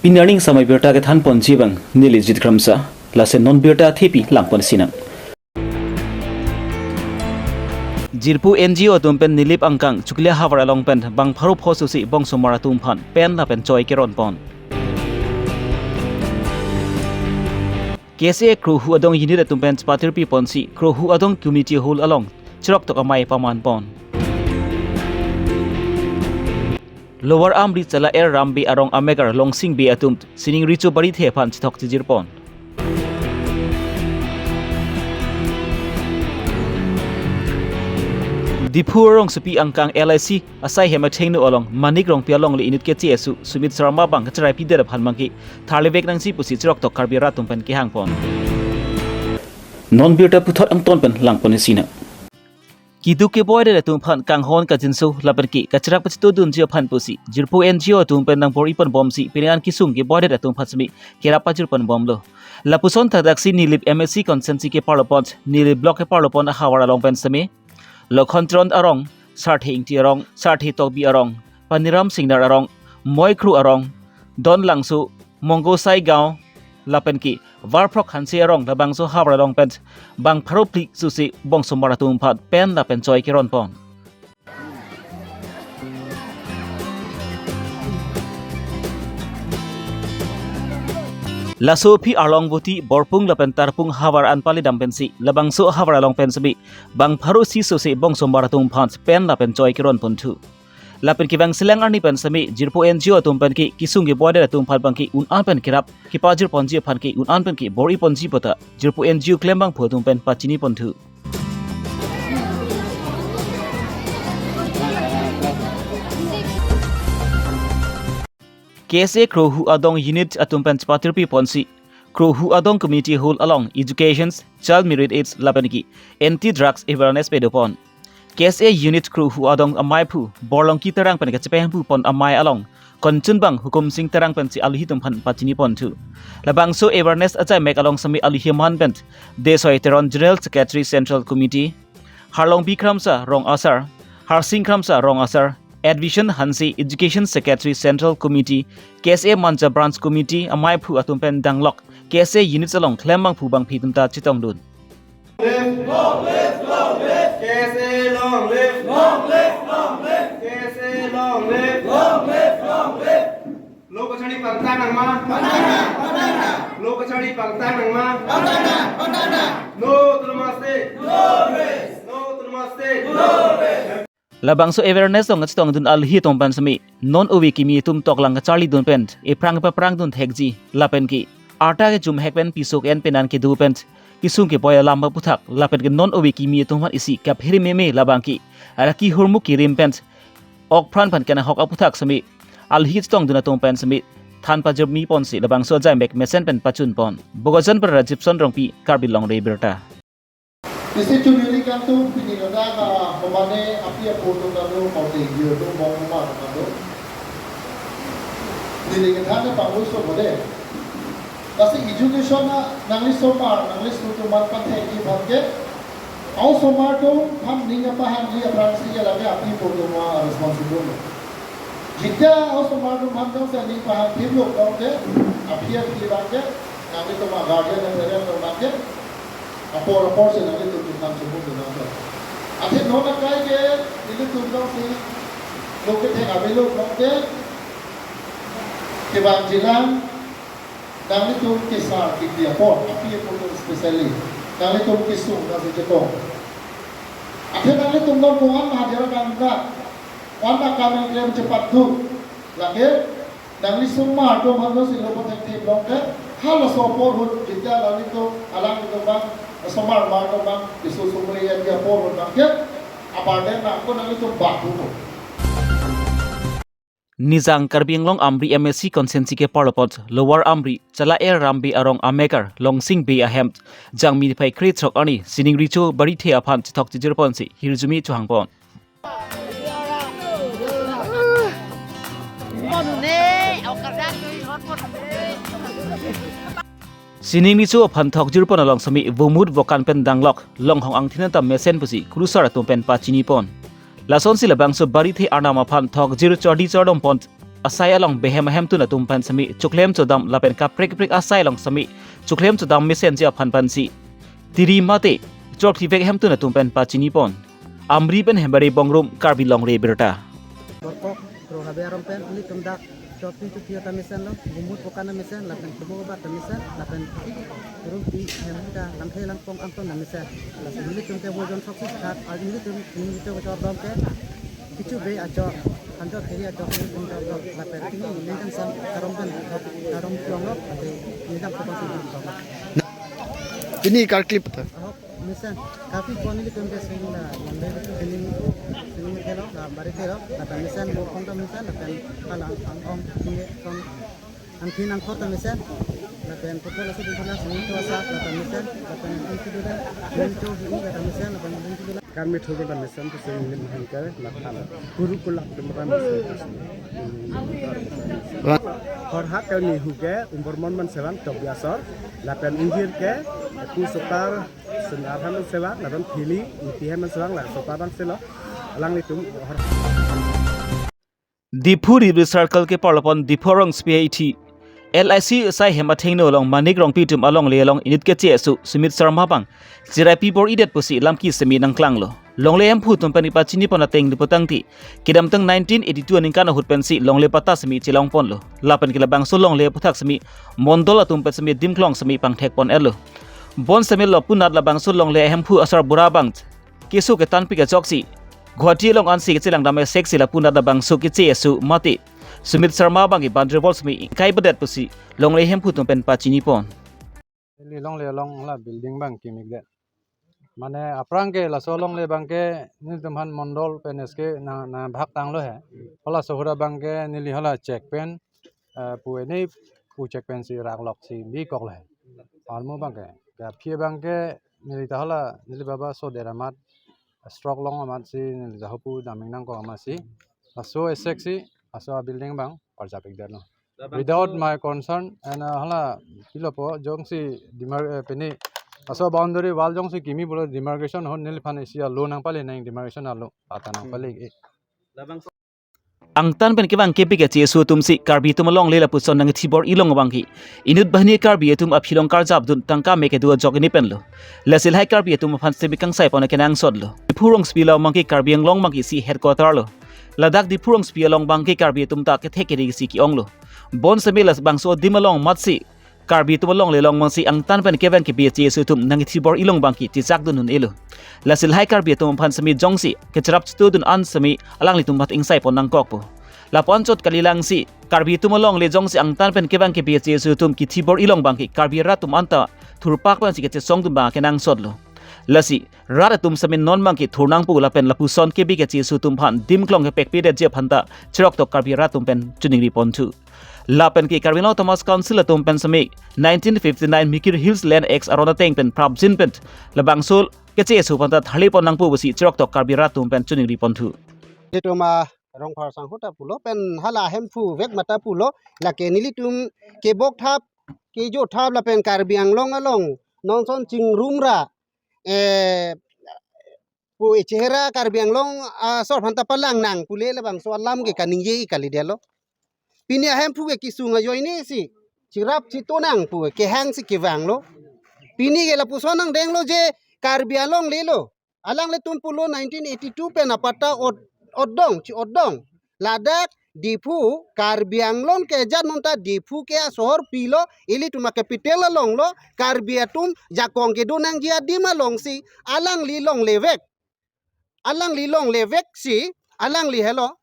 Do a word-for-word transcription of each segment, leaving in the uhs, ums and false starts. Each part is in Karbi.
Pini arni samai birta kethan ponji abang neli Jit Kramsa, lason non birta athepi lang ponsinang. Jirpo N G O atum pen Nilip angkang Chuklia havar along pen bang pharo pho susi bongsomar atum aphan pen lapen choi keron pon. K S A Krohu Adong unit atum pen chepatirpi ponsi Krohu Adong Community Hall along chiroktok amei paman pon. Lower Amri Chala Er Ram Bey arong amek Longsing Bey atum sining recho barithe aphan chethok chijir pon. Diphu rongsopi angkang L I C asai hem athengno along Manik Rongpi alongle unit keche asu Sumit Sharma abang kacherai pidet aphan abangke tharlevek nangji pusi chiroktok Karbi arat atum pen kehang pon. Non birta puthot angton pen lang ponsinang. Keduk keboidet atum aphan kanghon kajinso lapen ke kacherak pachito dunji aphan pusi Jirpo N G O atum pen nangbor-i pon bomsi pini an kesung keboidet atum aphan semi kerap pajir pon bomlo. Lapuson thakthak si Nilip M A C constituency keparlo pon, Nilip block keparlo pon ahavar along pen semi Lokhon Teron arong, Sarthe Ingti arong, Sarthe Tokbi arong, Paniram Singnar arong, Moikru arong, Don Langso, Monggo Saigaon, lapen ke Varphrok Hanse arong labangso havar along pen bang pharo phli susi bongsomar atum aphan pen lapen choi keron pon. Laso aphi Arlong Voti, Borpung lapen Tarpung havar an pali dam pensi labangso havar along pen semi bang pharo isi susi bongsomar atum aphan pen lapen choi keron ponthu. Lapen kevang selang arni pen semi Jirpo N G O atum pen ke kesung keboidet atum aphan abangke un-an pen kerap kepajir ponji aphan ke un-an pen ke bor-i ponji puta Jirpo N G O klembangphu atum pen pachini ponthu. K S A Krohu Adong unit atum pen chepatirpi ponsi Krohu Adong Community Hall along education, child marriage lapen ke anti drugs awareness pado pon. K S A unit Krohu Adong amaiphu Borlongki Terang pen kachepahemphu pon amei along konchunbang Hukum Sing Terang pensi alohi atum aphan pachini ponthu. Labangso awareness ajaimek along semi alohi aman pen Desoi Teron General Secretary Central Committee, Harlongbi Kramsa rong asar, Harsing Kramsa rong asar, Advision Hanse Education Secretary Central Committee, K S A Manja Branch Committee amaiphu atum pen danglok K S A units along klembangphu bangphi atum ta chetongdun. Live! Long live! Long live! K S A long live! Long live! Long live! K S A long live! Long live! Long live! Lo kachari pangtang nangma? Pangtang nang! Pangtang nang! Lo kachari pangtang nangma? Pangtang nang! Pangtang nang! No Autonomous State! No rest! No Autonomous State! No rest! Labangso awareness along kachetongdun alohi atum pen semi non ove kimi atum toklang kacharlidun pen ephrang paprangdun thekji lapen ke arta kejumhek pen piso ke-en penan kedo pen kesung keboi alam aphuthak lapen ke non ove kimi atum aphan isi kaphere meme labangke araki hormu kirim pen okpran pen kenanghok aphuthak semi alohi chetongdun atum pen semi than pajirmi ponsi labangso ajaimek mesen pen pachun pon. Bokajan pen Rajibson Rongpi, Karbi Longri Abirta. Isi chunili kantu pini ladak, ah, homane api apo atum ta do, kaute hirjume do, bong homa atum ta do. Neli kethan ta pangui so bode. Lasi education a nangli osomar, nangli school atum aphan pathekji aphan ke, osomar atum aphan ning kepahangji aphrangsi lake api apo atum a-responsible. Jita osomar atum aphan jongsi ning pahang thip lo tong ke, api api abang ke, nanglitum a-guardian a-parent atum abang ke, apor apor si nanglitum chethang chomung dun nangkok. Athe non akai ke, nelitum jongsi lo kethek avelo tong ke, kevangjilang, nanglitum kesar kiti apor, api apo atum specially, nanglitum kesung nangsi chetong. Athe nanglitum non ko-an mahajera dangda, ko-an akam nangklem chepatdun, lake nangli osomar atum aphan jongsi lo pathekthip long ke, halaso apor ahut jita nanglitum, alanglitum abang, osomar mar atum abang, keso sumri ya dia apor ahut abang ke, a-burden nangkok nanglitum bak pu. Nijang Karbi Anglong Amri M A C constituency keparlo pon Lower Amri, Chala Er Ram Bey arong amek Longsing Bey ahem, Jangmi niphai krethrok arni sining recho barithe aphan chethok chijir ponsi hirjume chohang pon. Sining recho aphan thokjir pon along semi vomut vokan pen danglok longhong angthin ta mesen pusi kurusar atum pen pachini pon. Lasonsi labangso barithe arnam aphan thokjir chordi chordom pon asai along behem ahemtun atum pen semi choklem chodam lapen kaprek kaprek asai along semi choklem chodam mesenji aphan pensi tiri mate chokthivek ahemtun atum pen pachinipon. Amri pen Hembari Bongrung, Karbi Longle Abirta. Borkok, Kro Habe aron pen, ilitum dak, chotpi chotpi ta mesenlo, gumut pokan ta mesen, lapen kubo bat ta mesen, lapen rumpi, hem ta, langkhe langpong angton ta mesen. Lapen ilitum ke bojon sok si khat, ar ilitum, ilitum ke chordom ke, kichu be achor, anjor thiri achor, ilitum chordom, lapen ini, ini kan sam, karom kan, karom pulang lo, lapen ini kan tukang sing. Pini karklip ta. Ahok, mesen, kapi pon ilitum ke sing la, yang dari itu sini, sini ke lo, la, bari ke lo, lapen mesen, bokong ta mesen, lapen kalang, ang ong, ini, kong, angthin angkhot ta mesen, lapen putol asu putol asu, ini tuasa, lapen mesen, lapen ini itu dulu, ini itu, ini lapen mesen, lapen ini itu dulu. Kami tuh kan mesen tuh sing ini mahal kali, lapan. Guru kulak teman mesen. Horhat kami huke, umur mon man sewan, tok biasor, lapen injir ke, ku sukar, Sundar han sevang, lapen phili, iti hem sevang, la sopa bang selo, alanglitum, hor- Diphu Review Circle ke parlopon Diphu Rongsopi Eithi, L I C asai hem athengno along Manik Rongpi atum alongle along inut keche asu Sumit Sharma abang cherai pibor-idet pusi lamki semi nangklanglo. Longle Hemphu atum pen kepachinipon ateng diputangti, kedamtang nineteen eighty-two aningkan ahut pensi longle patta semi chelongponlo. Lapen ke labangso longle aputhak semi mondol atum pen semi dimklong semi pangthekpon-etlo. Bonseme lapu anat labangso longle ahemphu asarbura abang keso ketanpik ajoksi Guwahati along ansi kechelang dam seksi lapu anat labangso keche asu mate Sumit Sharma abang ke bandrevol semi ingkaibedet pusi longle hemphu atum pen pachinipon. Neli longle along la building abang kimikdet. Mane aphrang ke laso longle abang ke nelitum aphan mondol pen S K na, nabhag tanglo he. Hala sohura abang ke neli hala check pen, eh, pu ene pu check pen si raklok si bikoklo he. Armu abang ke. Ke aphi abang ke neli ta hala neli baba sodet amat, stroke long amat si neli ta hopu daming nangkok amat si. Laso esek si, laso building abang parjapikdetlo. Without my consent, and, uh, hala, pilopo, jongsi demar-, eh, pini, laso boundary wall jongsi kimi pulo demarcation ahut neliphan isi alo nangpale nang demarcation alo, pata nangpale. Angtan pen kevang kepik keche asu atum si Karbi atum alongle lapuson nangthibor-i along abang ke inut banghini Karbi atum aphi along karjapdun tangka me kedo ajok ini penlo. Lasi lahai Karbi atum aphan semi kangsaipon akenangsotlo. Diphu Rongsopi along abang ke Karbi Anglong abang ke isi headquarter lo. Ladak Diphu Rongsopi along abang ke Karbi atum ta kethek kere si ke-onglo. Bonseme labangso adim along amatsi Karbi atum alongle along abangsi angtan pen kevang kepik keche asu atum nangthibor-i along abang ke chechakdun un-elo. Lasi lahai Karbi atum aphan semi jongsi kecherap chetudun an semi alanglitum aphan ingsaipon nangkokpo. Lapu anchot kalilang si Karbi atum alongle jongsi angtan pen kevang kepik keche asu atum kethibor-i along abang ke Karbi rat atum anta thurpak pensi kechesongdun abang akenangsotlo. Lasi rat atum semi non abang ke thur nangpo lapen lapuson kepik keche asu atum aphan dimklong kepekpedetji aphan ta cheroktok Karbi rat atum pen choningriponthu. Lapen ke Karbi Anglong Autonomous Council atum pen semi nineteen fifty-nine Mikir Hills Land Act aron ateng pen prapjin pen labangso keche asu aphan ta tharlipon nangpo pusi cheroktok Karbi rat atum pen choningriponthu. Itum arongphar sangho ta pulo pen hala hemphu vek mata pulo, lake nelitum kebok thap, kejo thap lapen Karbi Anglong along nonson chingrumra, eh, pu e chehera Karbi Anglong asor aphan ta palang nang pule labangso alam ke kaningje kalidetlo. Pini ahemphu ke kesung ajoine si cherap chetu nang pu kehang si kevanglo. Pini ke lapuson nangdenglo je Karbi Anglong lelo. Alanglitum pulo nineteen eighty-two pen apatta ot-, otdong, chi-otdong. Ladak Diphu, Karbi Anglong ke ajat non ta Diphu ke asohor pilo, ilitum a-capital alonglo, Karbi atum jakong kedo nangji adim alongsi, alangli longlevek. Alangli longlevek si, alangli helo.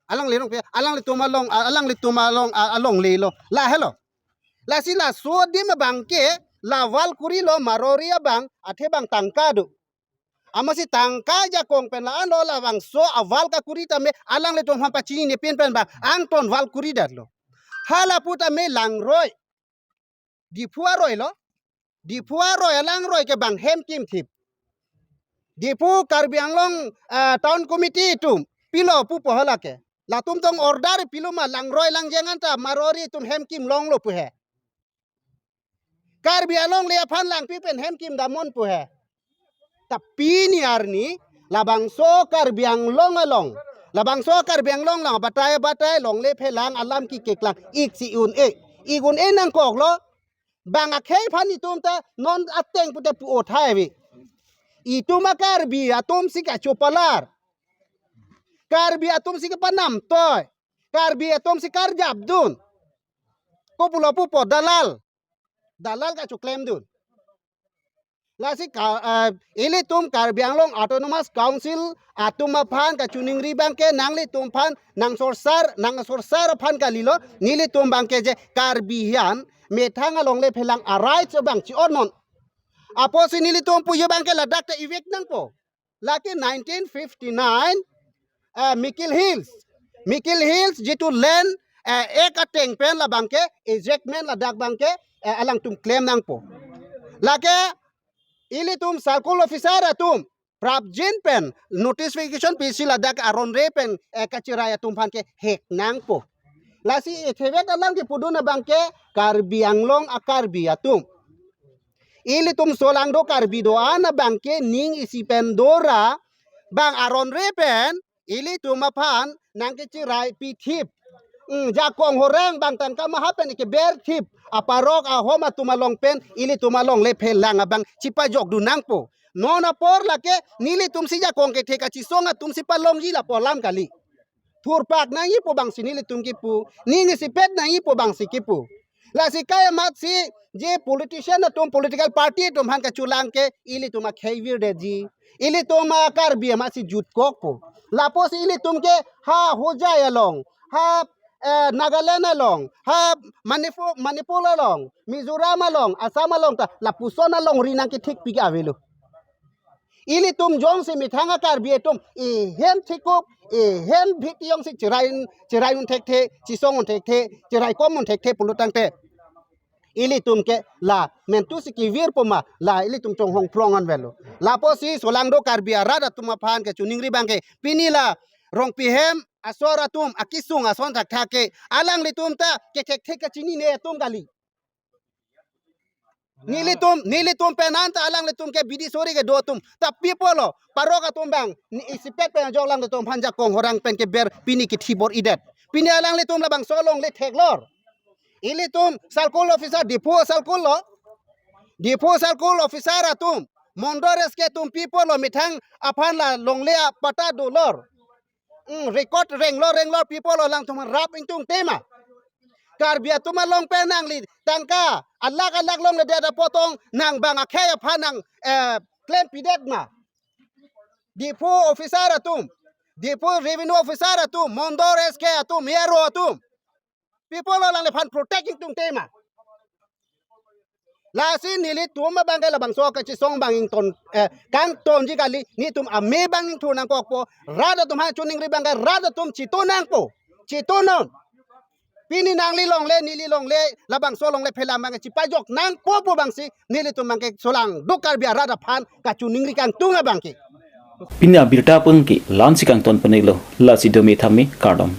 Alangli long, alanglitum along, alanglitum along, a-, alonglelo. La helo. Lasi laso adim abang ke, la wall kurilo Marwari abang, athe abang tangka do. Amatsi tangka jakong pen la-anlo labangso a-wall kakuri tame alanglitum aphan pachinine pin pen abang angton wall kuridetlo. Hala pu tame langroi. Diphu aroi lo. Diphu aroi alangroi ke bang hem kimthip. Diphu Karbi Anglong, ah, Town Committee atum pilo pupo hala ke. Latum tong order pilo ma langroi langjeng anta Marwari atum hem kimlonglo pu he. Karbi alongle aphan langpi pen hem kimdamnon pu he. Ta pini arni labangso Karbi Anglong along Labangso Karbi Anglong lang batai batai longle phelang alam kekeklang ik si un-e. Ik un-e nangkoklo. Bang akhei aphan itum ta non ateng pute pu-ot hai ave. Itum a-Karbi atum si kachopalar. Karbi atum si kapanamtoi. Karbi atum si karjapdun. Kopulo pupo dalal. Dalal kachoklemdun. Lasi ka, eh, ilitum Karbi Anglong Autonomous Council atum aphan kachiningri abangke nanglitum aphan nangsorsar, nangsorsar aphan kalilo, nelitum abangke je Karbi hian methang alongle phelang a-rights abang chi-on non. Apotsi nelitum puji abangke ladak ta evict nangpo. Lake nineteen fifty-nine, eh, Mikir Hills. Mikir Hills jitu land, eh, ek ateng pen labangke ejectment ladak abangke, eh, alangtum klem nangpo. Lake ilitum circle officer atum prapjin pen notification pisi ladak aron re pen, eh, kachirai atum aphan kehek nangpo. Lasi ethevek alam kepudun abangke Karbi Anglong a-Karbi atum. Ilitum solangdo Karbi do-an abangke ning isi pen dora bang aron re pen ilitum aphan nangkechirai pithip. Hmm, jakong horang bang tangka maha pen keber thip. Aparok ahom atum along pen ilitum alongle phelang abang chipajokdun nangpo. Non apor lake nelitum si jakong kethe kachisong atum si palongji lapu alam kali. Thurpak nangji pu abangsi nelitum kipu, ning isipet nangji pu abangsi kipu. Lasi kai amatsi je politician atum, political party atum aphan kachelang ke ilitum akhei virdetji. Ilitum a-Karbi amatsi jutkokpo. Lapusi ilitum ke ha Hojai along, ha, eh, Nagaland along, ha Manipur, Manipur along, Mizoram along, Assam along ta lapuson alongri nangkethekpi ke avelo. Ilitum jongsi methang a-Karbi atum ehem thekup, ehem bhiti jongsi chirai, chirai un thekthe, chisong un thekthe, chirai kom un thekthe pulo tangte, ilitum ke la mentu si kevirpo ma, la ilitum chonghong phlong an avelo. Lapusi solangdo Karbi arat atum aphan kachiningri abangke pini la Rongpi hem asor atum akesung ason thakthak ke alanglitum ta kethekthek kachinine atum kali. Nelitum, nelitum pen anta alanglitum ke bidi sori kedo atum. Ta pi apotlo, parok atum abang, ni isipet pen ajok alanglitum aphan jakong horang pen keber pini kethibor-idet. Pini alanglitum labangso alongle theklor. Ilitum circle officer, Diphu circle lo. Diphu circle officer atum, Mondol S K atum pi apotlo methang aphan la longle apatta dolor. Hmm, record renglor renglor pi apotlo alangtum rap ingtungte ma. Karbi atum along pen nangli tangka alakh alakh longledet apot tong nang bang akhei aphan nang, eh, klempidet ma. Diphu officer atum, Diphu revenue officer atum, Mondol S K atum, A R O atum, pi apotlo alangliphan protect ingtungte ma. Lasi nelitum abangke labangso kachisong abang ington, eh, kangtonji kali, nelitum ame abang ingthur nangkokpo, rat atum aphan chiningri abangke rat atum chetu nangpo, chetu non. Pini nangli longle, neli longle, labangso alongle phelang abangke chipajok nangpo pu abangsi nelitum abangke solangdo Karbi arat aphan kachiningri kangtung abangke. Pini abirta abangke la-ansi kangton pon-iklo, lasi dome thame kardom.